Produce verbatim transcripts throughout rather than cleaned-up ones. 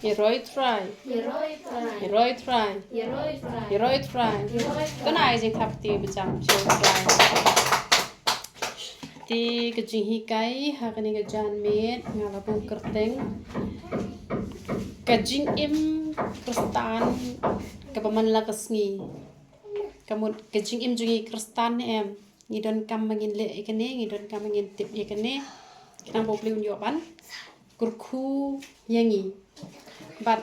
Ïa roi trai. Ïa roi trai. Ïa roi trai. Ïa roi trai. Ïa roi trai. Ïa roi trai. Kane ai jingthap te bajam ïa roi trai. Te ka jinghikai ha kane ka janmiet nga la buh kyrteng ka jingim Khristan kaba man la ka sngi. Ka mut ka jingim jong ngi Khristan ne em? Ngi donkam ba ngin leh ïa kane, ngi donkam ba ngin tip ïa kane. Khnang ba U Blei un ïoh ban kyrkhu ïa ngi. Bad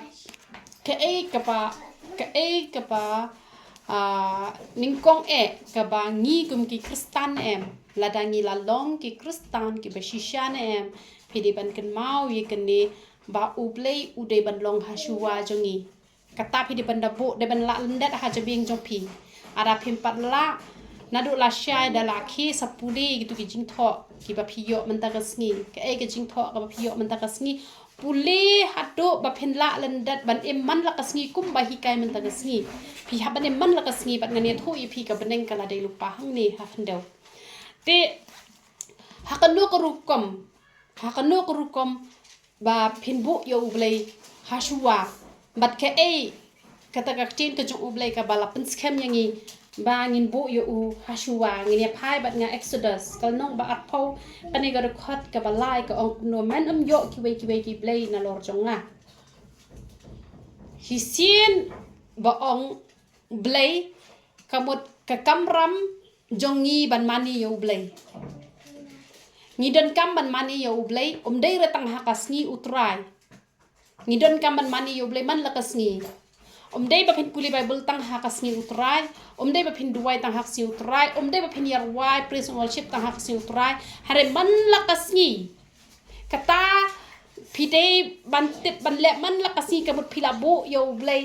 kaei kaba, kaei kaba, ah, nyngkong eh kaba ngi kum ki Khristan em, lada ngi la long ki Khristan kiba shisha ne em, phi dei ban kynmaw ïa kane ba U Blei u dei ban long ha shuwa jong ngi. Kata phi dei ban da buh, dei ban lah lyndet ha jabieng jong phi. Lada phim pat lah, naduh lashai da la khie sa pule kito ki jingthoh kiba phi ïoh mynta ka sngi. Kaei ka jingthoh kaba phi ïoh mynta ka sngi? Pule haduh ba phin lah lyndet ban im man la ka sngi kumba hikai mynta ka sngi. Phi hap ban im man la ka sngi bad ngan ïathuh ïa phi ka bneng ka la dei lypa hangne ha khyndew. Te ha kano ka rukom, ha kano ka rukom ba phin buh ïa U Blei ha shuwa? Bad kaei kata ka ktien ka jong U Blei kaba la pynskhem ïa ngi ba ngin buh ïa u ha shuwa? Ngin ïa phai bad nga Exodus ka lynnong ba arphew, kane ka dkhot kaba lai, ka ong kumno: Men ym ïoh kiwei kiwei ki blei nalor jong nga. Shisien ba ong Blei, ka mut ka kamram jong ngi ban mane ïa U Blei. Ngi donkam ban mane ïa U Blei, ym dei re tang ha ka sngi U Trai. Ngi donkam ban mane ïa U Blei man la ka sngi. Ym dei ba phin pule Baibl tang ha ka sngi U Trai, ym dei ba phin duwai tang ha ka sngi U Trai, ym dei ba phin ïa rwai praise and worship tang ha ka sngi U Trai. Hynrei man la ka sngi. Kata phi dei ban tip ban leh man la ka sngi, ka mut phi la buh ïa U Blei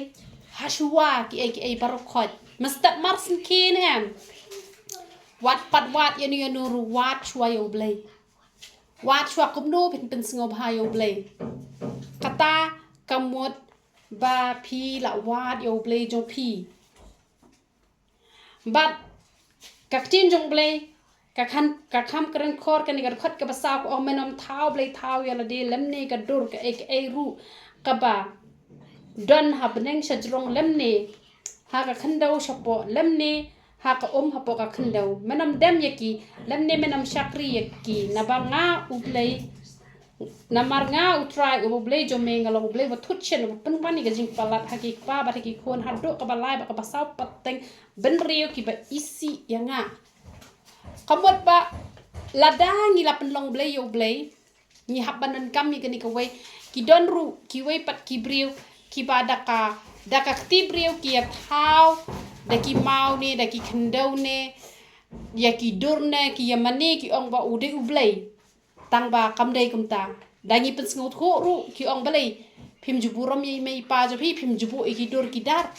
ha shuwa kiei kiei baroh khoit. Mynstep mar sngewkhia ne em, wat pat wad ïa no ïa no ruh, wad shuwa ïa U Blei. Wad shuwa kumno phin pynsngewbha ïa U Blei. Kata ka mut ba phi la wad ïa U Blei jong phi. Bad ka ktien jong U Blei, ka khan, ka kham kren khor kane ka dkhot kaba saw ka ong: Men ym thaw blei thaw ïa lade lymne ka dur kaei kaei ruh kaba don ha bneng shajrong lymne ha ka khyndew shapoh lymne ha ka um hapoh ka khyndew. Men ym dem ïa ki lymne men ym shakri ïa ki, naba nga U Blei, namar nga U Trai U Blei jong me nga long U Blei uba thut shen, uba pynwan ïa ka jingpalat ha ki kpa bad ha ki khun haduh kaba lai bad kaba saw pateng bynriew kiba isih ïa nga. Ka mut ba lada ngi la pynlong blei ïa U Blei, ngi hap ban donkam ïa kane kawei. Ki don ruh kiwei pat ki briew kiba da ka, da ka kti briew ki ïa thaw da ki maw ne, da ki khyndew ne, ïa ki dur ne, ki ïa mane, ki ong ba u dei U Blei. Tang ba kam dei kumta. Da ngi pynsngewthuh ruh ki ong, balei phim ju burom ïa i mei i pa jong phi, phim ju buh ïa ki dur ki dar.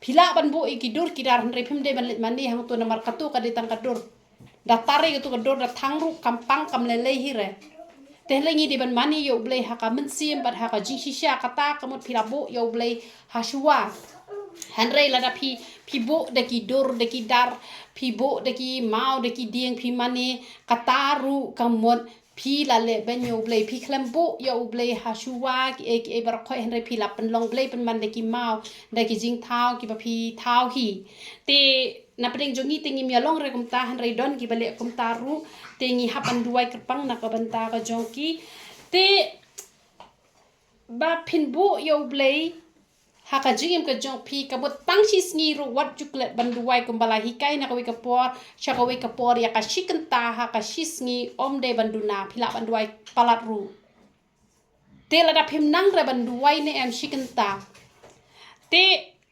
Phi lah ban buh ïa ki dur ki dar hynrei phim dei ban leit mane hangto namar kato ka dei tang ka dur. Da tari kato ka dur da thang ruh kam pang kam lei lei hi re. Te hynrei ngi dei ban mane ïa U Blei ha ka mynsiem bad ha ka jingshisha, kata ka mut phi la buh ïa U Blei ha shuwa. Hynrei lada phi, phi buh da ki dur da ki dar, phi buh da ki maw da ki dieng, phi mane, kata ruh ka mut phi la leh beiñ ïa U Blei, phi khlem buh ïa U Blei ha shuwa kiei kiei baroh khoit, hynrei phi la pynlong blei pynban da ki maw, da ki jingthaw kiba phi thaw hi. Te na pdeng jong ngi te ngim ïa long re kumta, hynrei don kiba leh kumta ruh, te ngi hap ban duwai kyrpang na ka bynta ka jong ki. Te ba phin buh ïa U Blei ha ka jingim ka jong phi, ka mut tang shi sngi ruh wat ju klet ban duwai kumba la hikai na kawei ka por sha kawei ka por, ïa ka shi kynta ha ka shi sngi, ym dei ban duna, phi lah ban duwai palat ruh. Te lada phim nang re ban duwai ne em shi kynta, te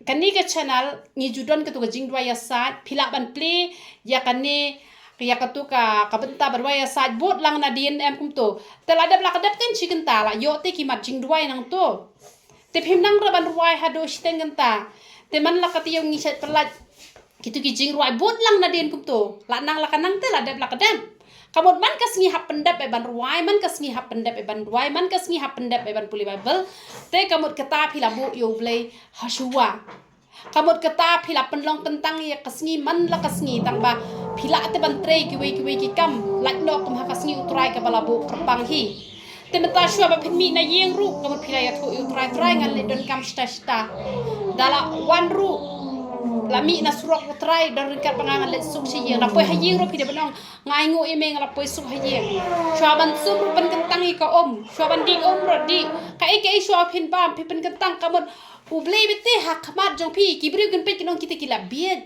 kane ka channel ngi ju don kato ka jingduwai ïasaid, phi lah ban plie ïa kane, ïa kato ka, ka bynta ba duwai ïasaid, bud lang nadien em kumto. Te la dep la ka dep kan shi kynta la ïoh te ki mat jingduwai nangto. Te phim nang re ban rwai haduh shiteng kynta. Te man la ka taïew ngi shait pyllait kito ki jingrwai, bud lang nadien kumto. La nang la ka nang te la dep la ka dep. Ka mut man ka sngi hap pyndep eh ban rwai, man ka sngi hap pyndep eh ban duwai, man ka sngi hap pyndep eh ban pule Baibl. Te ka mut kata phi la buh ïa U Blei ha shuwa. Ka mut kata phi la pynlong kyntang ïa ka sngi man la ka sngi, tang ba phi lah te ban trei kiwei kiwei ki kam lait noh kum ha ka sngi U Trai kaba la buh kyrpang hi. Te mynta shuwa ba phin mih na ïing ruh, ka mut phi la ïathuh ïa u Trai, Trai, ngan leit donkam shata shata. Da la wan ruh, la mih na surok, u Trai, don ryngkat bad nga, ngan leit suk sha ïing. La poi ha ïing ruh phi dei ban ong, nga ainguh ïa me, nga la poi suk ha ïing. Shuwa ban sum ruh pynkyntang ïa ka um, shuwa ban dih um ruh dih. Kaei kaei shuwa phin bam, phi pynkyntang, ka mut U Blei beit te ha khmat jong phi. Ki briew kin peit kin ong kita ki la bieit.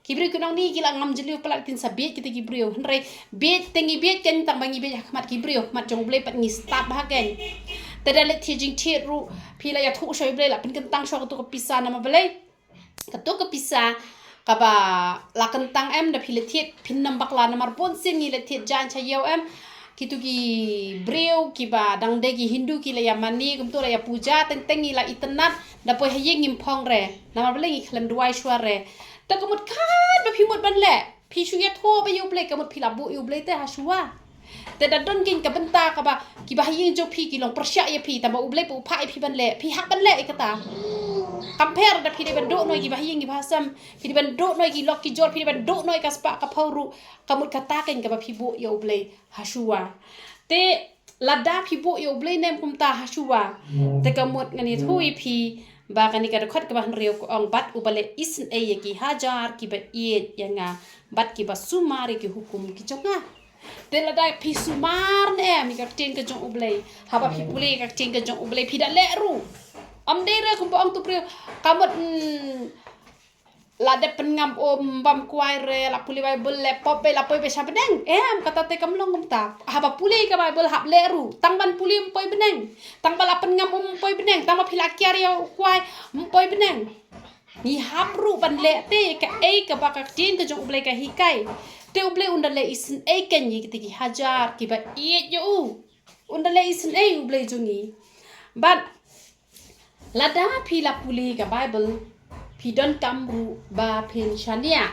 Ki briew kin ong ni ki la ngam jylliew palat, kin sa bieit kita ki briew. Hynrei bieit te ngi bieit kein tang ba ngi bieit ha khmat ki briew, ha khmat jong U Blei pat ngi stad bha kein. Te da leit thied jingthied ruh phi la ïathuh sha U Blei, la pynkyntang shuwa kato ka pisa, namar balei? Kato ka pisa kaba la kyntang em, da phi leit thied phin ym bakla, namar bun sien ngi leit thied jaiñ sha ïew em. Kito ki briew kiba dang dei ki Hindu ki la ïa mane, kumto la ïa puja, teng teng ngi la itynnad, da poi ha ïing ngim phong re. Namar balei? Ngi khlem duwai shuwa re. Te ka mut katba phi mut ban leh, phi shu ïathuh bha ïa U Blei, ka mut phi la buh ïa U Blei te ha shuwa. Te da don kein ka bynta kaba kiba ha ïing jong phi ki long pyrshah ïa phi, tangba U Blei pat u phah ïa phi ban leh, phi hap ban leh ïa kata. Kam pher da phi dei ban duh noh ïa kiba ha ïing kiba ha sem, phi dei ban duh noh ïa ki lok ki jor, phi dei ban duh noh ïa ka spah ka phew ruh, ka mut kata kein kaba phi buh ïa U Blei ha shuwa. Te lada phi buh ïa U Blei ne em kumta ha shuwa, te ka mut ngan ïathuh ïa phi ba kane ka dkhot kaba hynriew ka ong, bad uba leh isynei ïa ki hajar kiba ïeit ïa nga bad kiba sumar ïa ki hukum ki jong nga. Te lada phi sumar ne em ïa ka ktien ka jong U Blei, haba phi pule ïa ka ktien ka jong U Blei, phi da leh ruh. Ym dei re kumba ong tu briew, ka mut, mm, la dep pynngam um bam kwai re, la pule Baibl, la pop beit, la poi beit sha bneng. Em, kata te kam long kumta. Haba pule ka Baibl hap leh ruh. Tang ban pule ym poi bneng. Tang ba la pynngam um ym poi bneng. Tang ba phi la kiar ïa u kwai ym poi bneng. Ngi hap ruh ban leh te kaei kaba ka ktien ka jong U Blei ka hikai. Te U Blei un da leh isynei kein ïa kita ki hajar kiba ïeit ïa u. Un da leh isynei U Blei jong ngi. Bad lada phi la pule ka Baibl, phi donkam ruh ba phin shaniah.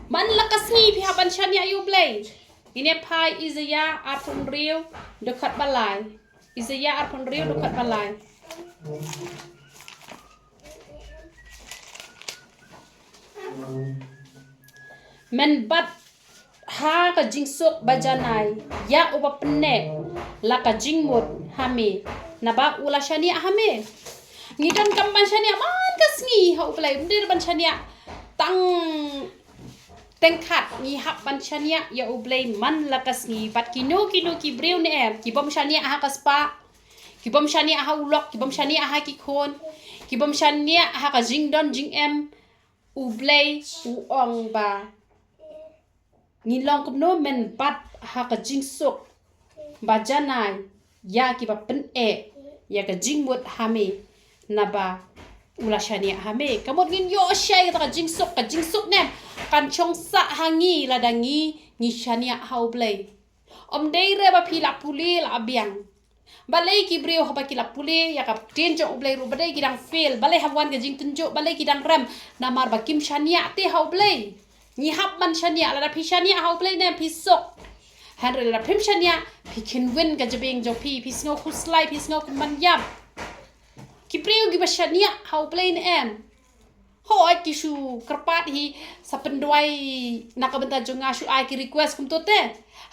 Man la ka sngi phi hap ban shaniah ïa U Blei. Ngin ïa phai Isaïah arphew hynriew dkhot ba lai. Isaïah arphew hynriew dkhot ba lai. Men bat ha ka jingsuk ba janai ïa uba pynneh la ka jingmut ha me, naba u la shaniah ha me. Ngi donkam ban shaniah man ka sngi ha U Blei, ym dei ban shaniah tang teng khat, ngi hap ban shaniah ïa U Blei man la ka sngi. Bad kino kino ki briew ne em, ki bym shaniah ha ka spah, ki bym shaniah ha u lok, ki bym shaniah ha ki khun, ki bym shaniah ha ka jingdon jingem, U Blei u ong ba ngin long kumno? Men bat ha ka jingsuk ba janai ïa kiba pynneh ïa ka jingmut ha me, naba u la shaniah ha me. Ka mut ngin ïoh shai kata ka jingsuk, ka jingsuk ne em kan shong sah ha ngi lada ngi, ngi shaniah ha U Blei. Ym dei re ba phi la pule la biang. Balei ki briew haba ki la pule ïa ka ktien jong U Blei ruh, balei ki dang fail, balei haba wan ka jingtynjuh, balei ki dang rem? Namar ba kim shaniah te ha U Blei. Ngi hap ban shaniah, lada phi shaniah ha U Blei ne em phi suk. Hynrei lada phim shaniah, phi kynwin ka jabieng jong phi, phi sngew khuslai, phi sngew kum ban ïap. Ki briew kiba shaniah ha U Blei ne em, hooid ki shu kyrpad hi, sa pynduwai na ka bynta jong nga, shu ai ki request kumto te.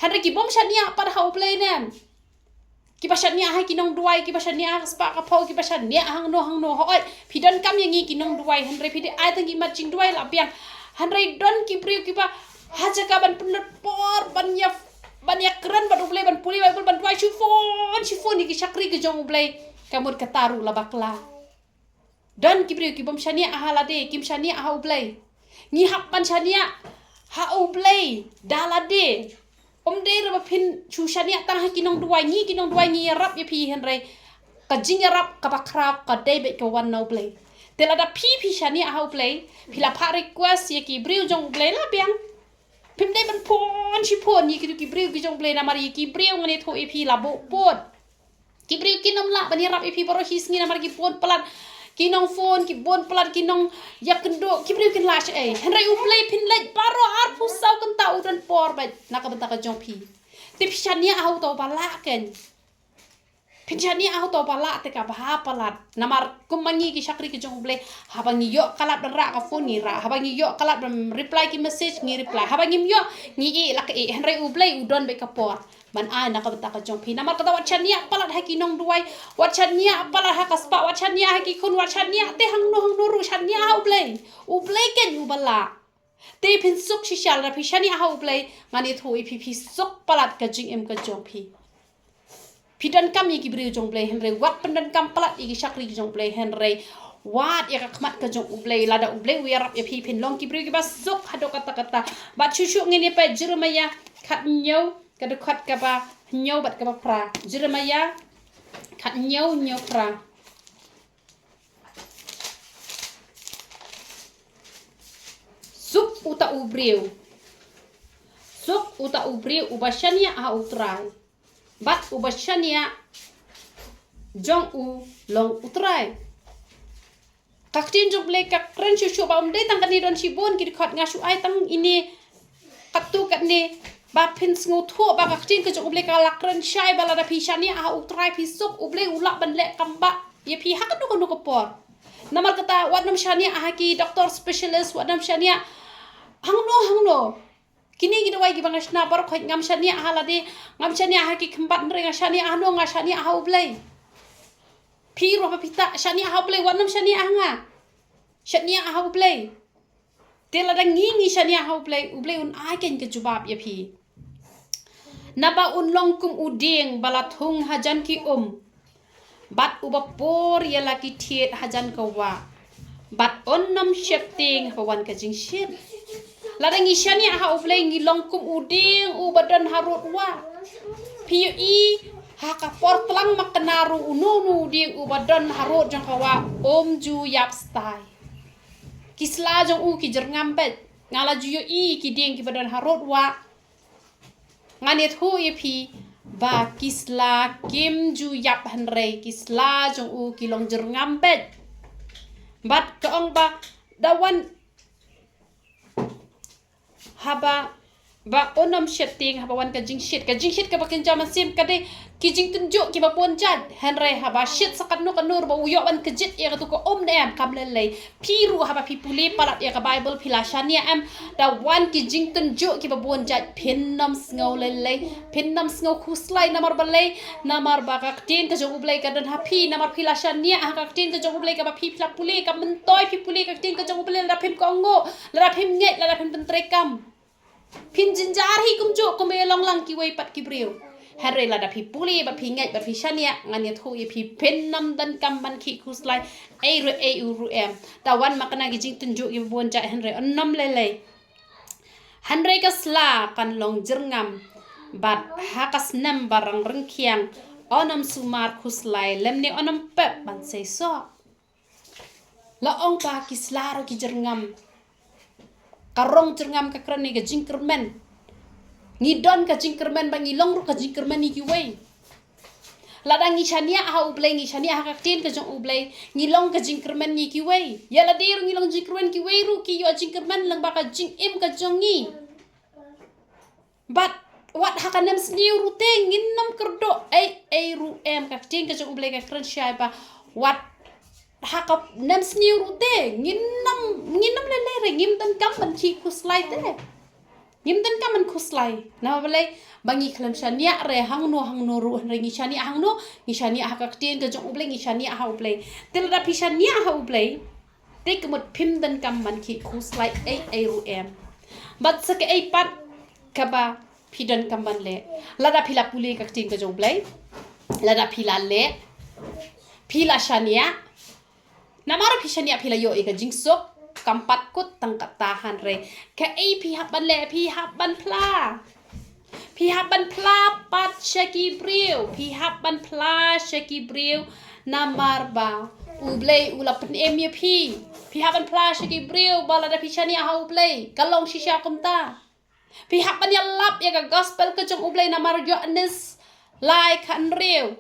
Hynrei ki bym shaniah pat ha U Blei ne em, kiba shaniah ha ki nongduwai, kiba shaniah ha ka spah ka phew, kiba shaniah hangno hangno, hooid phi donkam ïa ngi ki nongduwai, hynrei phi dei ai tang ki mat jingduwai la biang. Hynrei don ki briew kiba ha jaka ban pynlut por ban ïa, ban ïakren bad U Blei, ban pule Baibl, ban duwai, shu phone, shu phone ïa ki shakri ki jong U Blei, ka mut kata ruh la bakla. Don ki briew ki bym shaniah ha lade, kim shaniah ha U Blei. Ngi hap ban shaniah ha U Blei da lade. Ym dei re ba phin shu shaniah tang ha ki nongduwai, ngi ki nongduwai ngi ïarap ïa phi, hynrei ka jingïarap kaba khraw ka dei beit ka wan na U Blei. Te lada phi, phi shaniah ha U Blei, phi la phah request ïa ki briew jong U Blei la biang. Phim dei ban phone shi phone ïa kito ki briew ki jong U Blei, namar ïa ki briew ngan ïathuh ïa phi la buh pud. Ki briew kin ym lah ban ïarap ïa phi baroh shi sngi namar ki bun palat ki nong phone, ki bun palat ki nong ïakynduh, ki briew kin lah shaei. Hynrei U Blei phin leit baroh arphew saw kynta u don por beit na ka bynta ka jong phi. Te phi shaniah ha uta uba lah kein. Phin shaniah ha uta uba lah te kaba ha palat. Namar kum ma ngi ki shakri ki jong U Blei, haba ngi ïoh ka lad ban rah ka phone ngi rah, haba ngi ïoh ka lad ban reply ki message ngi reply, haba ngim ïoh ngi ïeh la ka ïeh. Hynrei U Blei u don beit ka por. ban ai na ka bynta ka jong phi. Namar kata wat shaniah palat ha ki nongduwai, wat shaniah palat ha ka spah, wat shaniah ha ki khun, wat shaniah te hangno hangno ruh, shaniah ha U Blei. U Blei keiñ uba lah. Te phin suk shisha lada phi shaniah ha U Blei, ngan ïathuh ïa phi, phi suk palat ka jingim ka jong phi. Phi donkam ïa ki briew jong U Blei, hynrei wat pyndonkam palat ïa ki shakri ki jong U Blei, hynrei wad ïa ka khmat ka jong U Blei. Lada U Blei u ïarap ïa phi, phin long ki briew kiba suk haduh katta katta. Bad shuh shuh ngin ïa peit Jeremiah khathynñiew, ka dkhot kaba hynñiew bad kaba phra. Jeremiah khathynñiew, hynñiew, phra. Suk uta u briew. Suk uta u briew uba shaniah ha U Trai, bad uba shaniah jong u long U Trai. Ka ktien jong U Blei ka kren shuh shuh ba ym dei tang kane, don shibun ki dkhot, nga shu ai tang ine katto katne ba phin sngewthuh ba ka ktien ka jong U Blei ka la kren shai ba lada phi shaniah ha U Trai, phi suk, U Blei u lah ban leh kam bah ïa phi ha kano kano ka por. Namar kata wat nym shaniah ha ki doctor specialist, wat nym shaniah hangno hangno. Kine ki dawai kiba nga shna baroh khoit, ngam shaniah ha lade, ngam shaniah ha ki khynbat, hynrei nga shaniah hano? Nga shaniah ha U Blei. Phi ruh ba phi ta shaniah ha U Blei, wat nym shaniah ha nga. Shaniah ha U Blei. Te lada ngi ngi shaniah ha U Blei, U Blei un ai keiñ ka jubab ïa phi. Naba un long kum u dieng ba la thung hajan ki um, bad uba por ïa la ki thied hajan ka wah, bad un nym sheptieng haba wan ka jingshit. Lada ngi shaniah ha U Blei ngi long kum u dieng uba don harud wah. Phi ïohi ha ka por tlang makna ruh uno uno u dieng uba don harud jong ka wah um ju ïap stai. Ki sla jong u ki jyrngam beit. Nga la ju ïohi ki dieng kiba don harud wah. Ngan ïathuh ïa phi ba ki sla kim ju ïap, hynrei ki sla jong u ki long jyrngam beit. Bad ka ong ba da wan haba, ba un nym sheptieng haba wan ka jingshit. Ka jingshit kaba kynja mynsiem ka dei ki jingtynjuh kiba bun jait. Hynrei haba shit sa katno katno ruh ba u ïoh ban kjit ïa katu ka um ne em, kam lei lei. Phi ruh haba phi pule palat ïa ka Baibl phi la shaniah em, da wan ki jingtynjuh kiba bun jait, phin nym sngew lei lei, phin nym sngew khuslai. Namar balei? Namar ba ka ktien ka jong U Blei ka don ha phi. Namar phi la shaniah ha ka ktien ka jong U Blei kaba phi, phi la pule, ka myntoi phi pule ka ktien ka jong U Blei, lada phim kohnguh, lada phim ngeit, lada phim pyntreikam, phin jynjar hi kumjuh kumba ïalong lang kiwei pat ki briew. Hynrei lada phi pule bad phi ngeit bad phi shaniah, ngan ïathuh ïa phi, phin nym donkam ban khih khuslai ei ruh ei u ruh em. Da wan makna ki jingtynjuh kiba bun jait, hynrei un nym lei lei. Hynrei ka sla kan long jyrngam, bad ha ka snem ba rang ryngkhiang un nym sumar khuslai lymne un nym pep ban seisoh. La ong ba ki sla ruh ki jyrngam. Ka rong jyrngam ka kren ïa ka jingkyrmen. Ngi don ka jingkyrmen bad ngi long ruh ka jingkyrmen ïa kiwei. Lada ngi shaniah ha U Blei, ngi shaniah ha ka ktien ka jong U Blei, ngi long ka jingkyrmen ïa kiwei. Ïa lade ruh ngi long jingkyrmen, kiwei ruh ki ïoh jingkyrmen lyngba ka jingim ka jong ngi. Bad wat ha ka nemsniew ruh te ngin nym kyrduh ei ei ruh em. Ka ktien ka jong U Blei ka kren shai ba wat ha ka nemsniew ruh te ngin nym, ngin nym lei lei re, ngim donkam ban khih khuslai te. Ngim donkam ban khuslai. Namar balei? Ba ngi khlem shaniah re hangno hangno ruh, hynrei ngi shaniah hangno? Ngi shaniah ha ka ktien ka jong U Blei, ngi shaniah ha U Blei. Te lada phi shaniah ha U Blei, te ka mut phim donkam ban khih khuslai ei ei ruh em. Bad sa kaei pat kaba phi donkam ban leh? Lada phi la pule ka ktien ka jong U Blei, lada phi la leh, phi la shaniah. Namar phi shaniah phi la ïoh ïa ka jingsuk, kam pat kut tang katta, hynrei kaei phi hap ban leh? Phi hap ban phla. Phi hap ban phla pat sha ki briew. Phi hap ban phla sha ki briew. Namar ba U Blei u la pynim ïa phi. Phi hap ban phla sha ki briew ba lada phi shaniah ha U Blei ka long shisha kumta. Phi hap ban ïalap ïa ka gospel ka jong U Blei. Namar Ïoannis lai khathynriew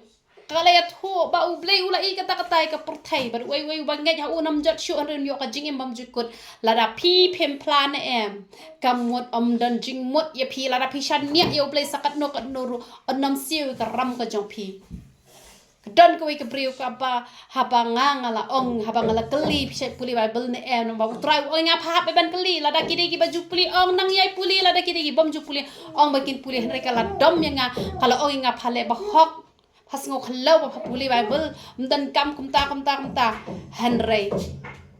ka la ïathuh ba U Blei u la ïeit katta katta ïa ka pyrthei, bad uwei uwei uba ngeit ha u un nym jot shuh, hynrei un ïoh ka jingim bymjukut. Lada phi phim phla ne em, ka mut ym don jingmut ïa phi. Lada phi shaniah ïa U Blei sa katno katno ruh, un nym siew ïa ka ram ka jong phi. Don kawei ka briew kaba, haba nga nga la ong, haba nga la kylli phi shait pule Bible ne em, namar ba U Trai u ong ïa nga pha hap ban kylli, lada ki dei kiba ju pule ong nang ïai pule, lada ki dei ki bym ju pule ong ba kin pule, hynrei ka la dom ïa nga, ka la ong ïa nga pha leh ba hok, pha sngew khlaw ba pha pule Bible, ym donkam kumta kumta kumta. Hynrei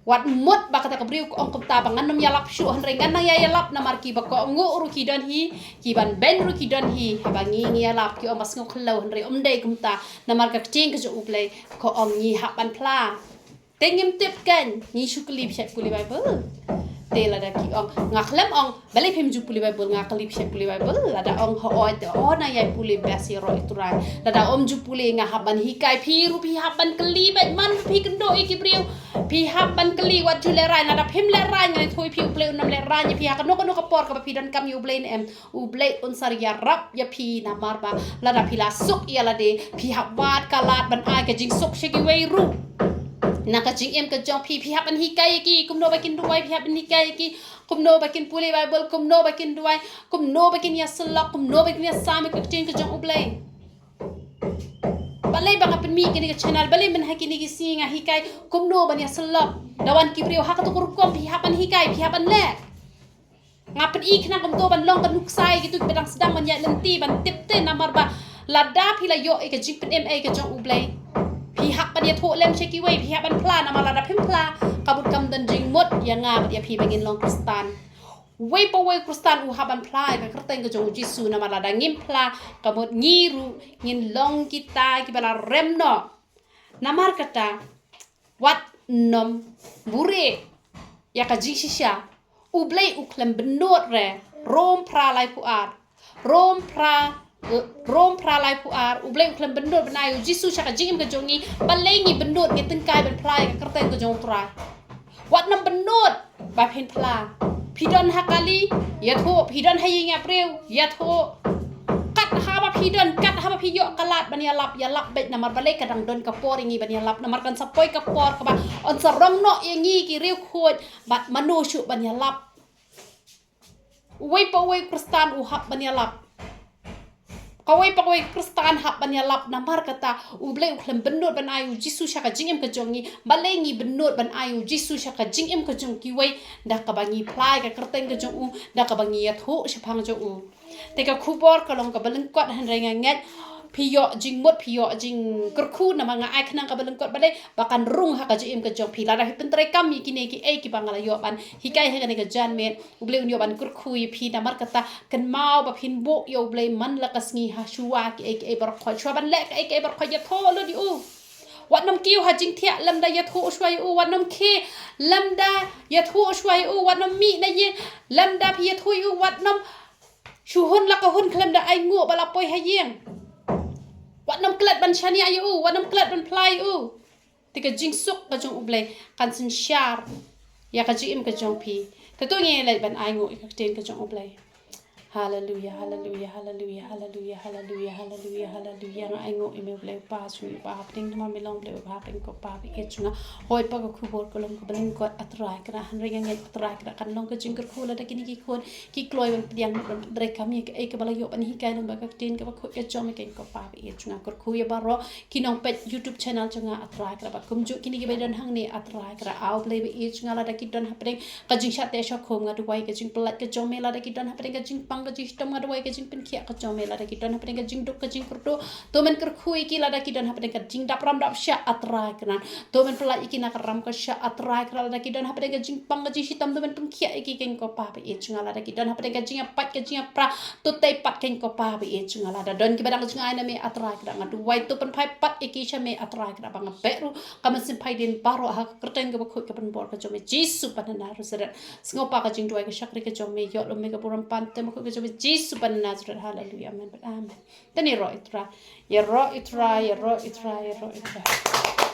wat mut ba kata ka briew ka ong kumta ba ngan ym ïalap shuh, hynrei ngan nang ïa ïalap, namar kiba kohnguh ruh ki don hi, kiban beiñ ruh ki don hi. Haba ngi ngi ïalap ki ong ba sngew khlaw, hynrei ym dei kumta, namar ka ktien ka jong U Blei ka ong ngi hap ban phla. Te ngim tip kein, ngi shu kylli phi shait pule Bible. Te lada ki ong, nga khlem ong balei phim ju pule Bible, nga kylli phi shait pule Bible. Lada ong hooid, te oh nang ïai pule best, ïaroh ïa U Trai. Lada ym ju pule, nga hap ban hikai. Phi ruh phi hap ban kylli beit, man phi kynduh ïa ki briew, phi hap ban kylli. Wat ju lehraiñ. Lada phim lehraiñ, nga ïathuh ïa phi, U Blei un ym lehraiñ ïa phi ha kano kano ka por kaba phi donkam ïa U Blei ne em. U Blei un sa ïarap ïa phi, namar ba lada phi la suk ïa lade, phi hap wad ka lad ban ai ka jingsuk sha kiwei ruh. Na ka jingim ka jong phi, phi hap ban hikai ïa ki kumno ba kin duwai, phi hap ban hikai ïa ki kumno ba kin pule Bible, kumno ba kin duwai, kumno ba kin ïasyllok, kumno ba kin ïasam ïa ka ktien ka jong U Blei. Balei ba nga pynmih kane ka channel, balei mynta ha kine ki sngi nga hikai kumno ban ïasyllok. Da wan ki briew ha kato ka rukom, phi hap ban hikai, phi hap ban leh. Nga pyni khnang kumto ban long ka nuksa ïa kito kiba dang sdang ban ïaid lynti, ban tip te, namar ba lada phi la ïoh ïa ka jingpynim ïa ka jong U Blei, phi hap ban ïathuh lem sha kiwei, phi hap ban phla, namar lada phim phla, ka mut kam don jingmut ïa nga bad ïa phi ba ngin long Khristan. Uwei pa uwei u Khristan u hap ban phla ïa ka kyrteng ka jong U Jisu, namar lada ngim phla, ka mut ngi ruh ngin long kita kiba la rem noh. Namar kata, wat nym buhrieh ïa ka jingshisha. U Blei u khlem bynnud re, Rom phra laiphew ar. Rom phra, Rom phra laiphew ar, U Blei u khlem bynnud ban ai U Jisu sha ka jingim ka jong ngi, balei ngi bynnud, ngi tyngkai ban phla ïa ka kyrteng ka jong U Trai. Wat nym bynnud ba phin phla. Phi don ha kali, ïathuh, phi don ha ïing ha briew, ïathuh. Kat haba phi don, kat haba phi ïoh ka lad ban ïalap, ïalap beit, namar balei ka dang don ka por ïa ngi ban ïalap, namar kan sa poi ka por kaba yn sa rong noh ïa ngi ki riewkhuid, bad mano shuh ban ïalap. Uwei pa uwei u Khristan u hap ban ïalap. Kawei pa kawei u Khristan hap ban ïalap, namar kata U Blei u khlem bynnud ban ai U Jisu sha ka jingim ka jong ngi, balei ngi bynnud ban ai U Jisu sha ka jingim ka jong kiwei, da kaba ngi phla ïa ka kyrteng ka jong u, da kaba ngi ïathuh shaphang jong u. Te ka khubor ka long kaba lyngkot, hynrei nga ngeit phi ïoh jingmut, phi ïoh jingkyrkhu, namar nga ai khnang kaba lyngkot, balei, ba kan rung ha ka jingim ka jong phi. Lada phi pyntreikam ïa kine kiei kiba nga la ïoh ban hikai ha kane ka janmiet, U Blei un ïoh ban kyrkhu ïa phi. Namar kata, kynmaw ba phin buh ïa U Blei man la ka sngi ha shuwa kiei kiei baroh khoit. Shuwa ban leh kiei kiei baroh khoit, ïathuh lut ïa u. Wat nym kiew ha jingthiah lymda ïathuh shuwa ïa u. Wat nym khie lymda ïathuh shuwa ïa u. Wat nym mih na ïing lymda phi ïathuh ïa u. Wat nym shu hun la ka hun khlem da ainguh ba la poi ha ïing. Wat nym klet ban shaniah ïa u, wat nym klet ban phla ïa u. Te ka jingsuk ka jong U Blei kan synshar ïa ka jingim ka jong phi. Te to ngin leit ban ainguh ïa ka ktien ka jong U Blei. Haleluya, haleluya, haleluya, haleluya, haleluya, haleluya, haleluya. Nga ainguh ïa me U Blei u Pa, shu ïa u Pa hapdeng, namar me long Blei u Pa hapdeng ko Pa, ba ïeit jong nga. Hooid pa ka khubor ka long kaba lyngkot, A Trai Kynrad, hynrei nga ngeit A Trai Kynrad kan long ka jingkyrkhu lada kine ki khun ki kloi ban pdiang, ban treikam ïa kaei kaba la ïoh ban hikai lyngba ka ktien kaba khuid ka jong me, keiñ ko Pa ba ïeit jong nga. Kyrkhu ïa baroh ki nongpeit YouTube channel jong nga, A Trai Kynrad, bad kumjuh kine kiba don hangne, A Trai Kynrad. A U Blei ba ïeit jong nga, lada ki don hapdeng ka jingshah teh shah khum, nga duwai ka jingpyllait ka jong me, lada ki don hapdeng ka jingpang ka jingshitom, nga duwai ka jingpynkhiah ka jong me, lada ki don hapdeng ka jingduk ka jingkyrduh, to men kyrkhu ïa ki, lada ki don hapdeng ka jingdap ram dap shah, A Trai Kynrad, to men pyllait ïa ki na ka ram ka shah, A Trai Kynrad. Lada ki don hapdeng ka jingpang ka jingshitom, to men pynkhiah ïa ki, keiñ ko Pa ba ïeit jong nga. Lada ki don hapdeng ka jingïapait ka jingïapra, to tei pat, keiñ ko Pa ba ïeit jong nga. Lada don kiba dang jngai na me, A Trai Kynrad, nga duwai to pynphai pat ïa ki sha me, A Trai Kynrad, ba nga beh ruh ka mynsiem phaidien baroh ha ka kyrteng kaba khuid ka pynbor ka jong me, Jisu ba na Nasaret. Sngewbha ka jingduwai ka shakri ka jong me, ïoh lem me ka burom, pan te ma khuid ka jong me, Jisu ba na Nasaret. Haleluya, amen bad amen. Te ngin ïaroh ïa U Trai, ïaroh ïa U Trai, ïaroh ïa U Trai, ïaroh ïa U Trai.